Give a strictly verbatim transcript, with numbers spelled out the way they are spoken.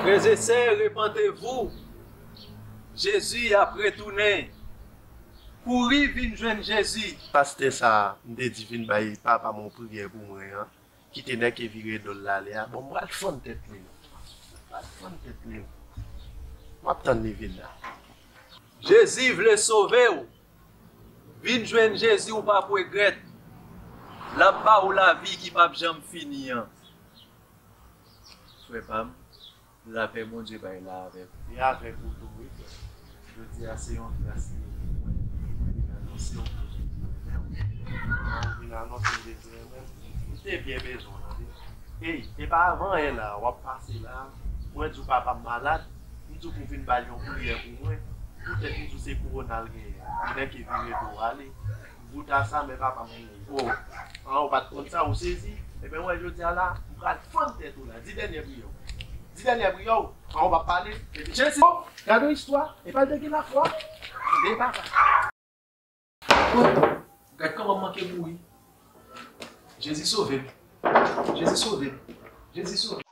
Frè e sè, repantevou. Jezi ap retounen. Kouri vin jwenn Jezi. Pastè sa a, m te di vin bay papa m yon priyè pou mwen an, ki te nèk e vire do l l ale a. Bon, m pral fann tèt li. M pral fann tèt li. M ap tann li vin la. Jezi vle sove w. Vin jwenn Jezi, ou p ap regrèt. L ap ba ou lavi ki p ap janm fini an. Frè pa m, lapè Bondye bay la avèk ou. E avèk ou tou, wi, frè. Jodi a se yon gras li ye pou mwen. Mwen vin anonse w ke Jezi renmen w. Mwen vin anonse w Jezi renmen w. M te byen bezwen w, tande. Ey, e pa avan yè la, w ap pase la, mwen di w papa m malad, m di w pou w vin ba l yon priyè pou mwen. Poutèt m di w se kowona l genyen. Li nèk e vire do w ale. Gout a sa, men papa m mouri. O, an, ou pa t konn sa, ou sezi? Ebyen, w wè, jodi a la, m pral fann tèt ou la. Di dènye priyè w. Di dènye priyè w. An, ou p ap pale. Epi, Jezi, o, gade yon istwa. E pa l te gen lafwa. Tande, papa. O, gad kòman m manke mouri. Jezi sove m. Jezi sove m. Jezi sove m.